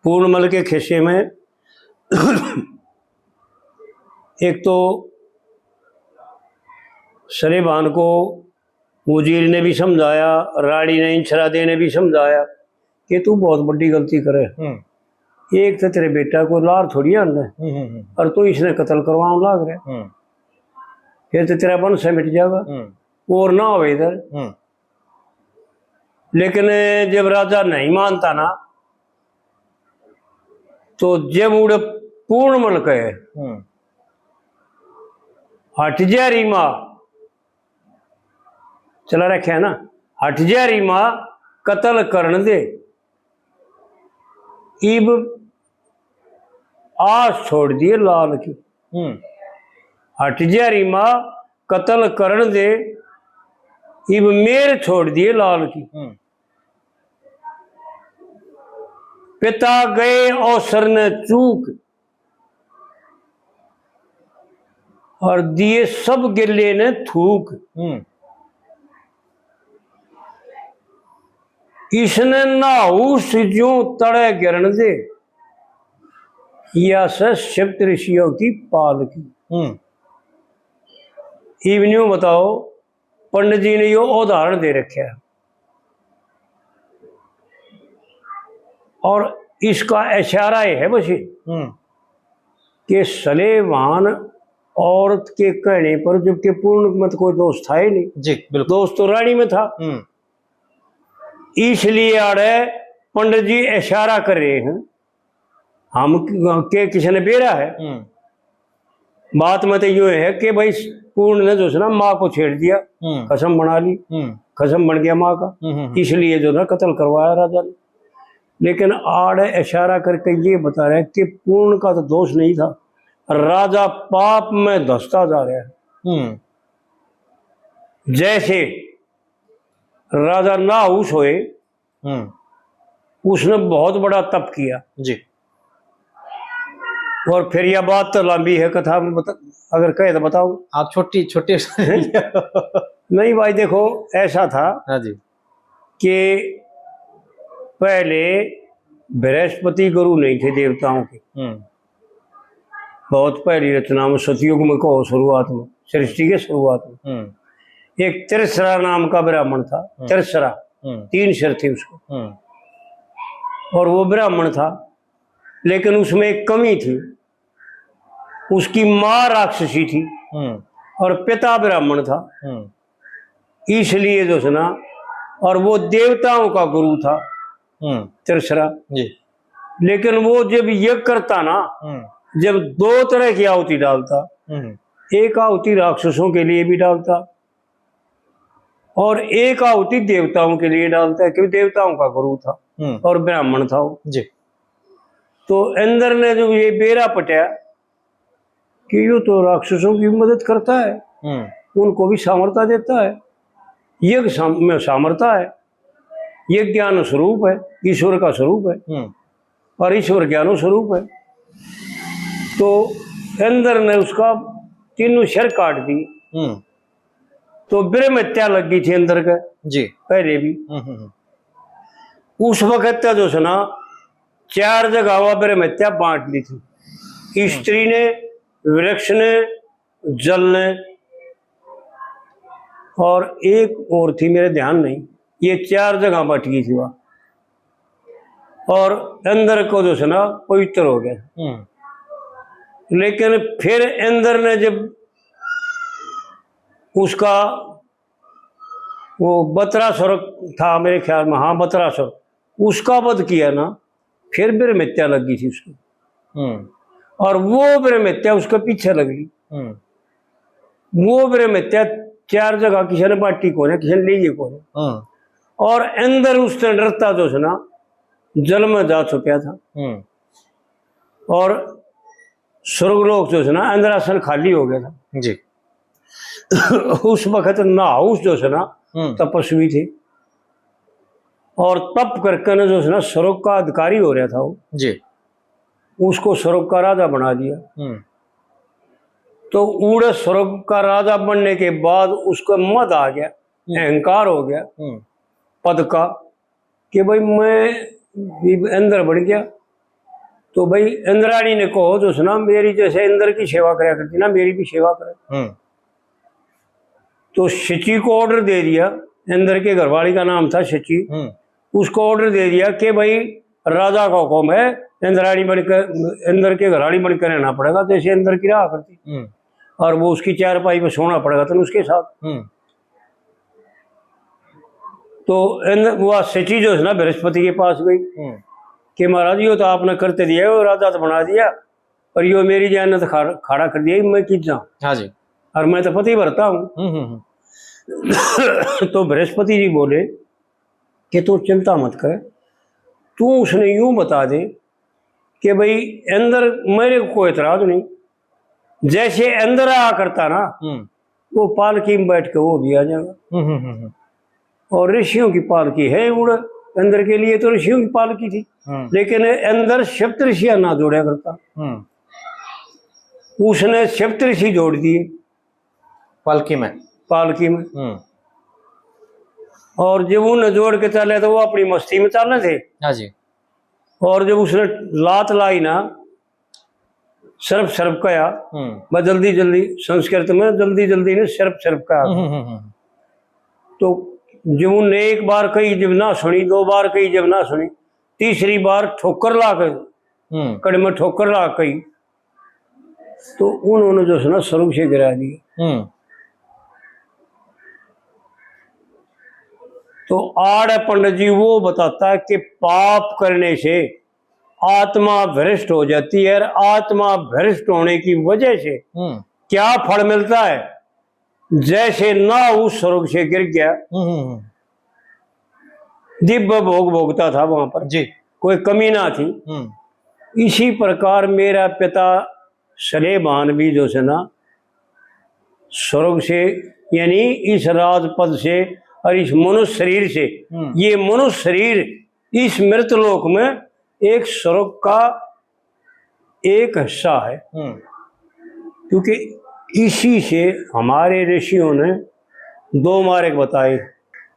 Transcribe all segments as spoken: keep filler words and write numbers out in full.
पूर्णमल के खिस्से में एक तो सलेमान को वजीर ने भी समझाया, रानी ने, इंसरादे ने भी समझाया कि तू बहुत बड़ी गलती करे। हम्म। एक तो तेरे बेटा को लार थोड़ी आने, हम्म, हम्म, हम्म। और तू इसने कत्ल करवाने लाग रहा। हम्म। फिर तो तेरा वंश मिट जाएगा, हम्म। और ना हो इधर। हम्म। लेकिन जब राजा नहीं मानता ना, तो जब उड़े पूर्णमल कहे, हम्म। हट जा री माँ, चला रखे है ना, हट जा री माँ, कत्ल करण दे। इब आस छोड़ दिए लाल की। हम्म। हट जा री माँ, कत्ल करण दे, इब मेर छोड़ दिए लाल की। हम्म। पिता गए अवसर ने चूक, और दिए सब गिले ने थूक। हम्म। इसने नाहूस ज्यों तड़े गिरण दे, या से सप्त ऋषियों की पाल की। हम्म। इब न्यू बताओ, पंडित जी ने यो उदाहरण दे रखा है, और इसका इशारा ये है बस ये, हम्म। कि सलेमान औरत के कहने पर, जबकि पूर्णमल में तो कोई दोष था ही नहीं। जी, बिल्कुल। दोष तो रानी में था। हम्म। इसलिए आड़े पंडित जी इशारा कर रहे हैं, हम के किसी ने बेरा है। हम्म। बात में तो यूं है कि भाई, पूर्ण ने जो है ना, माँ को छेड़ दिया, हम्म। कसम बना ली, हम्म। कसम बन गया माँ का, हम्म, हम्म, हम्म। इसलिए जो ना, कत्ल करवाया राजा ने। लेकिन आड़े इशारा करके ये बता रहे हैं कि पूर्ण का तो दोष नहीं था, राजा पाप में धंसता जा रहा है। हम्म। जैसे राजा नाहूस होए, हम्म। उसने बहुत बड़ा तप किया। जी। और फिर यह बात तो लंबी है, कथा में बता, अगर कहे तो बताऊं। आप छोटी, छोटी नहीं भाई, देखो, ऐसा था, हाँ जी। कि पहले बृहस्पति गुरु नहीं थे देवताओं के। हम्म। बहुत पहली रचना में, सतयुग में कहो, शुरुआत में, सृष्टि के शुरुआत में, हम्म। एक तिरसरा नाम का ब्राह्मण था। हम्म। तिरसरा, हम्म। तीन सिर थे उसको। हम्म। और वो ब्राह्मण था, लेकिन उसमें एक कमी थी, उसकी माँ राक्षसी थी, हम्म। और पिता ब्राह्मण था। हम्म। इसलिए जो है ना, और वो देवताओं का गुरु था, हम्म। तिरसरा। जी। लेकिन वो जब यज्ञ करता ना, हम्म। जब दो तरह की आहुति डालता, हम्म। एक आहुति राक्षसों के लिए भी डालता और एक आहुति देवताओं के लिए डालता है, क्योंकि देवताओं का गुरु था, हम्म। और ब्राह्मण था वो। जी। तो इंद्र ने जब ये बेरा पटा कि यो तो राक्षसों की मदद करता है, हम्म। उनको भी सामर्थ्य देता है, ये साम-, में सामर्थ्य है, ये ज्ञान स्वरूप है, ईश्वर का स्वरूप है, हम्म। और ईश्वर ज्ञानो स्वरूप है। तो इंद्र ने उसका तीनों सिर काट दिए। हम्म। तो ब्रह्म हत्या लग गई थी इंद्र के जी। पहले भी। हम्म, हम्म, हम्म। उस वक्त जो है ना, चार जगह वह ब्रह्म हत्या बांट ली थी, स्त्री ने, वृक्ष ने, जल ने, और एक और थी, मेरे ध्यान नहीं। ये चार जगह बट गई थी वह। और इंद्र को जो है ना, पवित्र हो गया। हम्म। लेकिन फिर इंद्र ने जब उसका, वो बतरासुर था मेरे ख्याल में, हाँ, बतरासुर, उसका वध किया ना, फिर ब्रह्म हत्या लग गई थी उसको। हम्म। और वो ब्रह्म हत्या उसके पीछे लग गई। हम्म। वो ब्रह्म हत्या चार जगह किसी ने बांटी कोने, किसी ने ली कोने। हम्म। और इंद्र उससे डरता जो है ना, जल में जा छुपया था। हम्म। और स्वर्गलोक जो है ना, इंद्रासन खाली हो गया था। जी। उस वक्त नाहूस जो है ना, हम्म। तपस्वी थे, और तप करके ना जो है ना, स्वर्ग का अधिकारी हो रहा था वो। जी। उसको स्वर्ग का राजा बना दिया। हम्म। तो उड़े स्वर्ग का राजा बनने के बाद उसका मद आ गया, हम्म। अहंकार हो गया, हम्म। पद का, कि भाई, मैं भी इंद्र बन गया, तो भाई, इंद्राणी ने कहो तो सुना, मेरी जैसे इंद्र की सेवा करया करती ना, मेरी भी सेवा करे। हम्म। तो शची को ऑर्डर दे दिया, इंद्र के घरवाली का नाम था शची। हम्म। उसको ऑर्डर दे दिया कि भाई, राजा का हुक्म है, इंद्राणी बनकर, इंद्र के घराणी बनकर रहना पड़ेगा। तो इसे इंद्र की रहा करती। हम्म। और वो उसकी चारपाई पे सोना पड़ेगा तो उसके साथ। हम्म। तो इन, वो शची जो है ना, बृहस्पति के पास गई हम्म। कि महाराज, यो तो आपने करते दिया, वो राजा तो बना दिया, पर यो मेरी जान ने तो खाड़-, खाड़ा कर दिया, मैं कित जाऊं? हाँ जी। और मैं तो पति भरता हूँ। हम्म, हम्म, हम्म। तो बृहस्पति जी बोले कि तू चिंता मत कर, तू उसने यूं बता दे कि भाई, इंद्र, मेरे को कोई एतराज नहीं, जैसे इंद्र आया करता ना, हम्म। वो पालकी में बैठ के वो भी आ जाएगा। हम्म, हम्म, हम्म, हम्म। और ऋषियों की पालकी है उड़, इंद्र के लिए तो ऋषियों की पालकी थी, हम्म। लेकिन इंद्र सप्तऋषियां ना जोड़ा करता। हम्म। उसने सप्तऋषि जोड़ दिए पालकी में। पालकी में। हम्म। और जब उन्हें जोड़ के चाले तो वो अपनी मस्ती में चाले थे। हाँ जी। और जब उसने लात लाई ना, सर्प सर्प कहा, हम्म। मैं जल्दी जल्दी, संस्कृत में जल्दी जल्दी ने सर्प सर्प कहा। हम्म, हम्म, हम्म। तो जब उनने एक बार कही, जब ना सुनी, दो बार कही, जब ना सुनी, तीसरी बार ठोकर ला के हम्म। कड़ में ठोकर ला के कही, तो उन्होंने जो है ना, स्वर्ग से गिरा दिया। हम्म। तो आड़ पंडित जी वो बताता है कि पाप करने से आत्मा भ्रष्ट हो जाती है, और आत्मा भ्रष्ट होने की वजह से हम्म। क्या फल मिलता है? जैसे नहुष स्वर्ग से गिर गया, हम्म, हम्म, हम्म। दिव्य भोग भोगता था वहां पर, जी। कोई कमी ना थी। हम्म। इसी प्रकार मेरा पिता सलेमान भी जो है ना, स्वर्ग से, यानी इस राजपद से और इस मनुष्य शरीर से, हम्म। ये मनुष्य शरीर इस मृत लोक में एक स्वर्ग का एक हिस्सा है, हम्म। क्योंकि इसी से हमारे ऋषियों ने दो मार्ग बताए।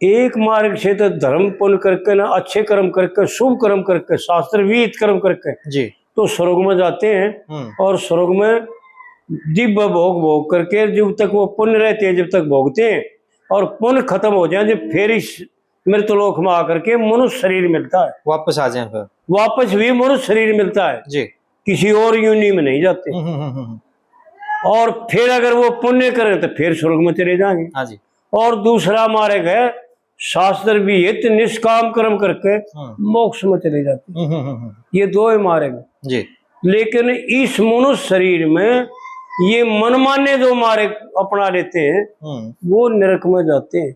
एक मार्ग से तो धर्म पुण्य करके ना, अच्छे कर्म करके, शुभ कर्म करके, शास्त्र विहित कर्म करके, जी। तो स्वर्ग में जाते हैं, हम्म। और स्वर्ग में दिव्य भोग भोग करके जब तक वो पुण्य रहते हैं, जब तक भोगते हैं, और पुण्य खत्म हो जाए, जब फिर इस मृतलोक में आकर के मनुष्य शरीर मिलता है। वापस आ जाए फिर। वापस भी मनुष्य शरीर मिलता है, जी। किसी और योनि में नहीं जाते। हम्म, हम्म, हम्म, हम्म। और फिर अगर वो पुण्य करें तो फिर स्वर्ग में चले जाएंगे। हाँ जी। और दूसरा मार्ग है शास्त्र विहित निष्काम कर्म करके हम्म। मोक्ष में चले जाते हैं। हम्म, हम्म, हम्म, हम्म। ये दो ही मार्ग हैं। जी। लेकिन इस मनुष्य शरीर में ये मनमाने जो मार्ग अपना लेते हैं, हम्म। वो नरक में जाते हैं।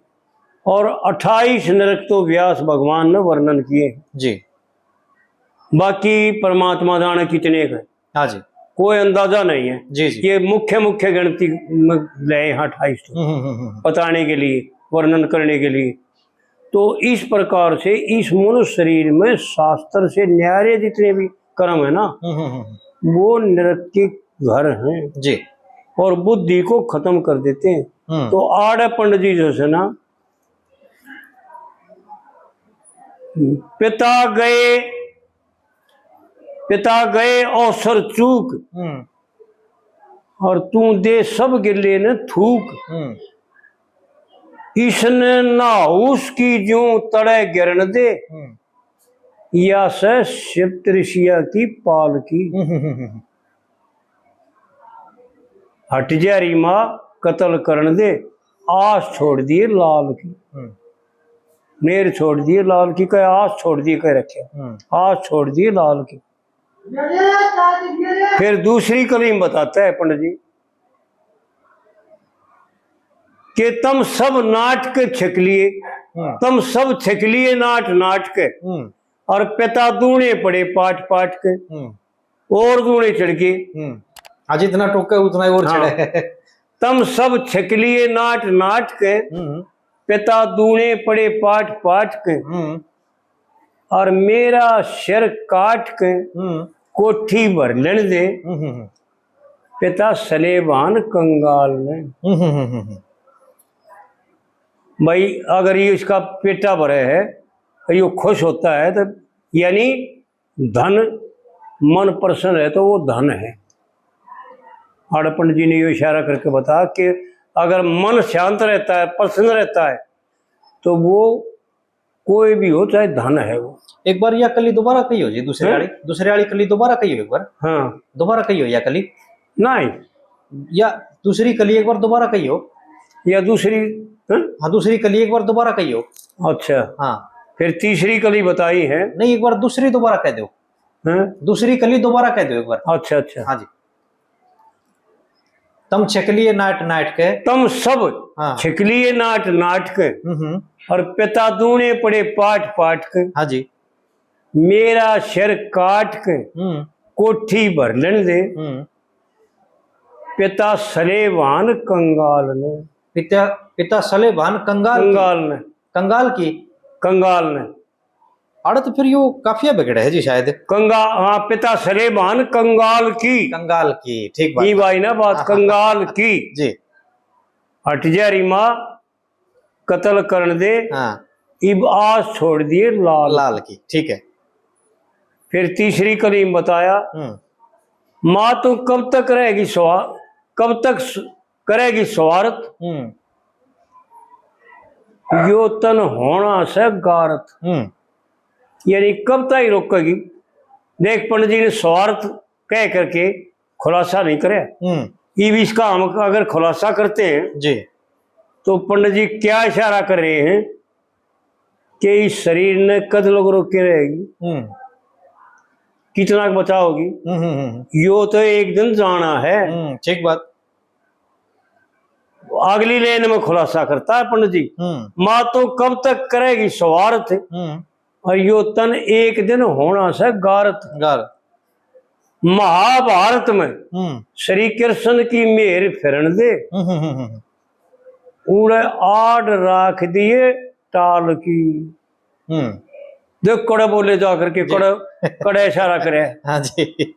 और अट्ठाईस नरक तो व्यास भगवान ने वर्णन किए हैं। जी। बाकी परमात्मा जाने कितने हैं, हाँ जी। कोई अंदाजा नहीं है। जी, जी। ये मुख्य, मुख्य गिनती में ले हैं अट्ठाईस तो, हम्म, हम्म, हम्म, हम्म। बताने के लिए, वर्णन करने के लिए। तो इस प्रकार से इस मनुष्य शरीर में शास्त्र से न्यारे जितने भी कर्म है ना, हम्म, हम्म, हम्म। वो नरक के घर हैं। जी। और बुद्धि को खत्म कर देते हैं। हम्म। तो आड़े पंडित जी जो है ना, पिता गए, पिता गए अवसर चूक, हम्म। और तू दे सब गिले ने थूक। हम्म। इसने नहुष की ज्यों तड़े गिरन दे, हम्म। या सै सप्तऋषिया की पालकी। हम्म, हम्म, हम्म, हम्म। हट जा री माँ, कत्ल करण दे, आस छोड़ दिए लाल की। हम्म। मेर छोड़ दिए लाल की, कह आस छोड़ दिए, कह रखे। हम्म। आस छोड़ दिए लाल की। फिर दूसरी कली में बताता है पंडित जी कि तम सब नाट के छिक लिए, हम्म। तम सब छिक लिए नाट नाट के, हम्म। और पिता दूने पड़े पाट पाट के। हम्म। और दूने चढ़ गए। हम्म। हाँ, जितना टोके उतना ही और हाँ। चढ़े। तम सब छिक लिए नाट नाट के, हम्म। पिता दूने पड़े पाट पाट के, हम्म। और मेरा सिर काट के हम्म। कोठी भर लेने दे। हम्म, हम्म, हम्म। पिता सलेबान कंगाल ने। हम्म, हम्म, हम्म, हम्म। भाई, अगर ये इसका पेटा भरे है, यो खुश होता है, तो यानी धन मन प्रसन्न है तो वो धन है। आड़े पंडित जी ने यो इशारा करके बताया कि अगर मन शांत रहता है, प्रसन्न रहता है, तो वो कोई भी हो, चाहे धन है वो। एक बार या कली दोबारा कही हो जी, दूसरे हैं? वाली, दूसरे वाली कली दोबारा कही हो एक बार। हाँ। दोबारा कही हो या कली। नहीं। या दूसरी कली एक बार दोबारा कही हो। या दूसरी, हैं? हाँ, दूसरी कली एक बार दोबारा कही हो। अच्छा। हाँ। फिर तीसरी कली बताई है। नहीं, एक बार दूसरी दोबारा कह दो। हैं? दूसरी कली दोबारा कह दो एक बार। अच्छा, अच्छा। हाँ जी। तम छिकलिए नाट नाट के। तम सब हाँ। छिकलिए नाट नाट के। हम्म, हम्म। और पिता दूने पड़े पाट पाट के। हाँ जी। मेरा सिर काट के हम्म। कोठी भर लेने दे। हम्म। पिता सलेभान कंगाल ने। पिता, पिता सलेभान कंगाल की। कंगाल ने। कंगाल की। कंगाल ने। अरे तो फिर यो काफिया बिगड़े है जी शायद। कंगा-, हाँ, पिता सलेभान कंगाल की। कंगाल की, ठीक बात। ई भाई ना बात, हाँ, हाँ, कंगाल की। जी। हट जा री माँ, कत्ल करन दे, हाँ। इब आस छोड़ दिए लाल। लाल की, ठीक है। फिर तीसरी कली में बताया, हम्म। माँ तू कब तक रहेगी स्वा-, कब तक स-, करेगी स्वार्थ? हम्म। यो तन होना से गारत। हम्म। यानी कब तक ही रोकेगी? देख, पंडित जी ने स्वार्थ कह करके खुलासा नहीं करे। हम्म। ये भी इसका हम अगर खुलासा करते हैं जी। तो पंडित जी क्या इशारा कर रहे हैं कि इस शरीर ने कद लोग रोके रहेगी, हम्म। कितना बचाओगी? हम्म, हम्म, हम्म। यो तो एक दिन जाना है। हम्म, ठीक बात। अगली लेन में खुलासा करता है पंडित जी। हम्म। माँ तो कब तक करेगी स्वार्थ? हम्म। और यो तन एक दिन होना से गारत। गारत। महाभारत में हम्म। श्री कृष्ण की मेहर फिरन दे। हम्म, हम्म, हम्म, हम्म। उड़े आड़ राख दिए टाल की। हम्म। देख, कड़े बोले जा करके, जी। कड़े, कड़े इशारा करे। हाँ जी।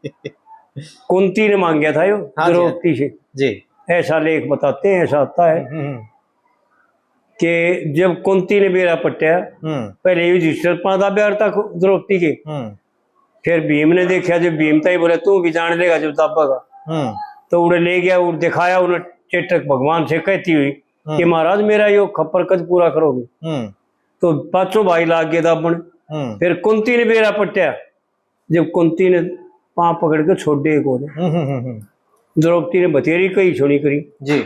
कुंती ने मांग्या था यो, हाँ जी, द्रौपदी से। जी। ऐसा लेख बताते हैं, ऐसा आता है हम्म, हम्म। कि जब कुंती ने बेरा पट्या, हम्म। पहले युधिष्ठिर पादा ब्यार था द्रौपदी के। हम्म। फिर भीम ने देखा, जब भीम ताई बोले, "तू भी जान लेगा जब दाबेगा।" हम्म। तो उड़े ले गया और दिखाया उन्हें चेटक भगवान से कहती हुई हम्म। कि, "महाराज, मेरा यो खप्पर कद पूरा करोगे?" हम्म। तो पाछो भाई लाग गए दाबण। हम्म। फिर कुंती ने बेरा पट्या, जब कुंती ने पांव पकड़ के छोड़े को ने। हम्म, हम्म, हम्म, हम्म। द्रौपदी ने बतेरी कही सुनी करी। जी।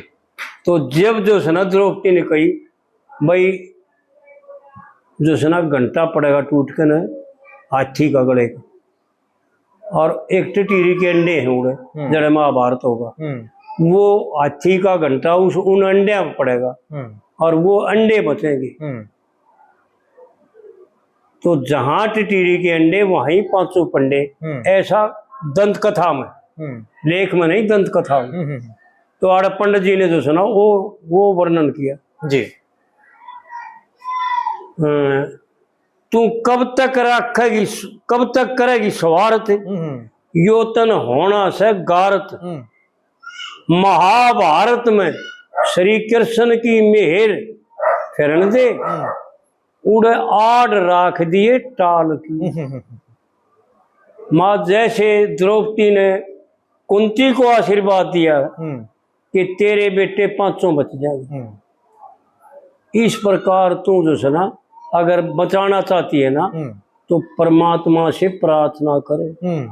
तो जब जो है ना द्रौपदी ने कही, भाई, जो है ना घंटा पड़ेगा टूट के ना हाथी का गले का, और एक टिटीरी के अंडे हैं उड़े, हम्म। जड़े महाभारत होगा, हम्म। वो हाथी का घंटा उस, उन अंडे में पड़ेगा, हम्म। और वो अंडे बचेंगे। हम्म। तो जहां टिटीरी के अंडे, वहीं पांचों पंडे, हम्म। ऐसा दंत कथा में, हम्म। लेख में नहीं, दंत कथा में। हम्म, हम्म, हम्म। तो आड़े पंडित जी ने जो सुना, वो, वो वर्णन किया। जी। अ, तू कब तक रखेगी, कब तक करेगी स्वार्थ? हम्म। यो तन होना से गारत। हम्म। महाभारत में श्री कृष्ण की मेहर फिरन दे, हम्म। उड़े आड़ राख दिए टाल की। हम्म, हम्म, हम्म। माँ, जैसे द्रौपदी ने कुंती को आशीर्वाद दिया हम्म। कि तेरे बेटे पांचों बच जाएंगे, हम्म। इस प्रकार तू जो है ना, अगर बचाना चाहती है ना, हम्म। तो परमात्मा से प्रार्थना करे। हम्म।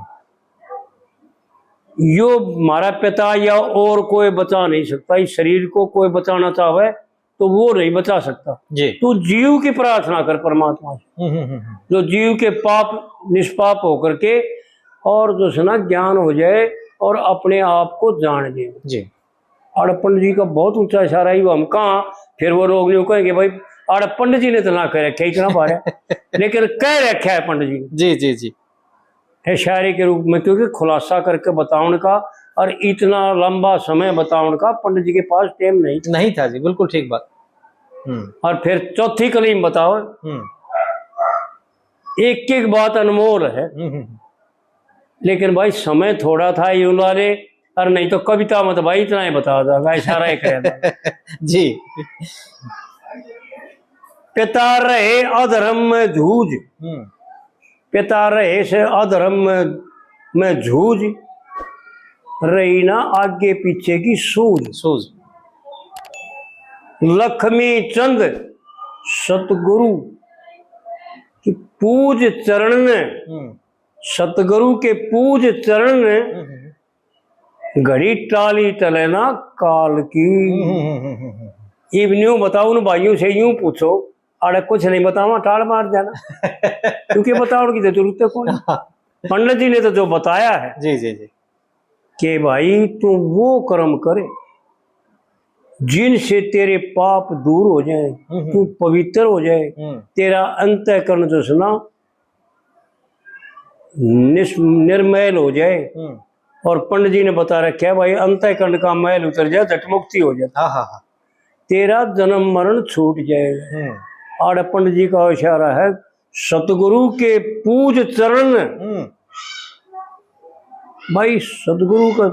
यो हमारा पिता या और कोई बचा नहीं सकता। इस शरीर को कोई बचाना चाहे तो वो नहीं बचा सकता। जी। तू जीव की प्रार्थना कर परमात्मा से, हम्म, हम्म, हम्म, हम्म। जो जीव के पाप निष्पाप होकर के और जो है ना ज्ञान हो जाए और अपने आप को जान जाए। जी। और पंडित जी का बहुत ऊंचा इशारा ही वो हम कहाँ, फिर वो लोग यूं कहेंगे, "भाई, आड़े पंडित जी ने तो ना कह रखा, इतना बार है।" लेकिन कह रखा है पंडित जी ने। जी, जी, जी। इशारे के रूप में, क्योंकि खुलासा करके बतावन का और इतना लंबा समय बतावन का पंडित जी के पास टाइम नहीं था। नहीं था जी, बिल्कुल ठीक बात। हम्म। और फिर चौथी कली में बताओ, हम्म। एक एक बात अनमोल है। हम्म, हम्म। लेकिन भाई, समय थोड़ा था, यूं ला ले, और नहीं तो कविता में तो भाई इतना ही बता देगा, इशारा ही करेगा। जी। पिता रहे अधर्म में धूज, हम्म। पिता रहे से अधर्म में में झूझ, रही ना आगे पीछे की सूझ। सूझ। लक्ष्मी चंद सतगुरु की पूज चरण ने, हम्म। सतगुरु के पूज चरण ने, हम्म, हम्म। घड़ी टाली टले ना काल की। हम्म, हम्म, हम्म, हम्म, हम्म। इब न्यू बताओ उन भाइयों से, यूं पूछो, आड़े कुछ नहीं बतावा, टाल मार देना। क्योंकि बताओ की तो जरूरत है कौन। पंडित जी ने तो जो बताया है जी, जी, जी। कि भाई तू वो कर्म करे जिनसे तेरे पाप दूर हो जाए, हम्म। तू पवित्र हो जाए, हम्म। तेरा अंतःकरण जो है ना निस-, निर्मैल हो जाए। हम्म। और पंडित जी ने बता रखा है भाई, अंतःकरण का मैल उतर जाए, झट मुक्ति हो जाए। हाँ, हाँ, हाँ। तेरा जन्म मरण छूट जाएगा। हम्म। आड़े पंडित जी का इशारा है, सतगुरु के पूज चरण। हम्म। भाई सतगुरु का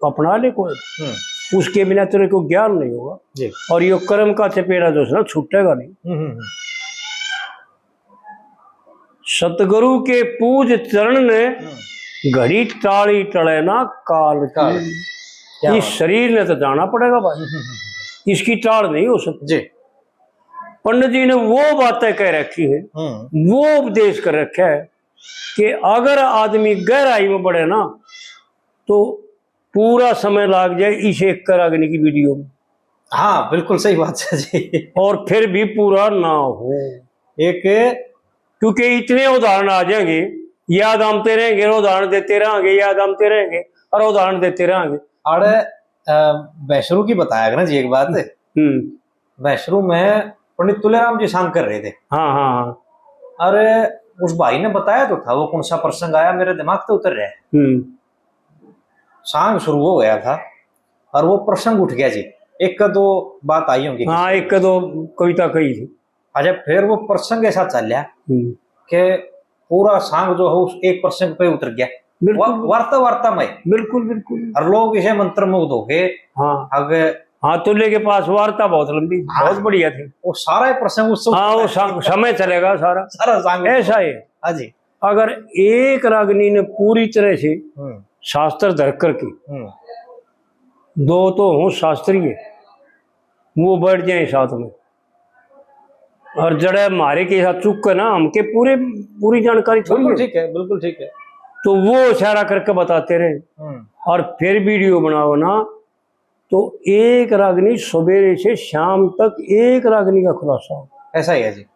अपना ले कोई, हम्म। उसके बिना तेरे को ज्ञान नहीं होगा। जी। और ये कर्म का चपेड़ा जो है ना छूटेगा नहीं। हम्म, हम्म, हम्म। सतगुरु के पूज चरण ने, हम्म। घड़ी टाली टले ना काल की। काल। क्या इस बात। शरीर ने तो जाना पड़ेगा भाई, हम्म, हम्म, हम्म। इसकी टाल नहीं हो सकती। जी। पंडित जी ने वो बातें कह रखी है, हम्म। वो उपदेश कर रखा है कि अगर आदमी गहराई में बढ़े ना तो पूरा समय लाग जाए इस एक रागनी की वीडियो में। हाँ, बिल्कुल सही बात है जी। और फिर भी पूरा ना हो। एक क्योंकि इतने उदाहरण आ जाएंगे, याद आमते रहेंगे, उदाहरण देते रहेंगे, याद आमते रहेंगे और उदाहरण देते रहेंगे। आड़े, अ, भैंसरू की बताया करें जी एक बात। हम्म। भैंसरू में पंडित तुलेराम जी सांग कर रहे थे। हाँ, हाँ, हाँ। अरे, उस भाई ने बताया तो था, वो कौन सा प्रसंग आया, मेरे दिमाग से उतर रहा है। हम्म। सांग शुरू हो गया था और वो प्रसंग उठ गया जी। एक का दो बात आई होंगी हाँ, किसी एक का दो कविता कही थी। अच्छा, फिर वो प्रसंग ऐसा चल रहा हम्म। कि पूरा सांग जो है उस एक प्रसंग पे उतर गया। बिल्कुल। वा-, वार्ता, वार्ता में। बिल्कुल, बिल्कुल। और लोग इसे मंत्रमुग्ध हो गए। हाँ। अगर हाँ, तुल्य के पास वार्ता बहुत लंबी, हाँ। बहुत बढ़िया थी। वो सारा ही प्रसंग उस हाँ, वो सा-, समय चलेगा सारा। सारा सांग। ऐसा है। हाँ जी। अगर एक रागनी ने पूरी तरह से हम्म। शास्त्र धर करके, हम्म। दो तो हों शास्त्रीय, वो बैठ जाए साथ में, और जड़े मारे के साथ चुक के ना, हमके पूरे, पूरी जानकारी थोड़ी बिल्कुल है। ठीक है, बिल्कुल ठीक है। तो वो इशारा करके बताते रहे। हम्म। और फिर वीडियो बनाओ ना, तो एक रागनी सवेरे से शाम तक एक रागनी का खुलासा हो। ऐसा ही है जी।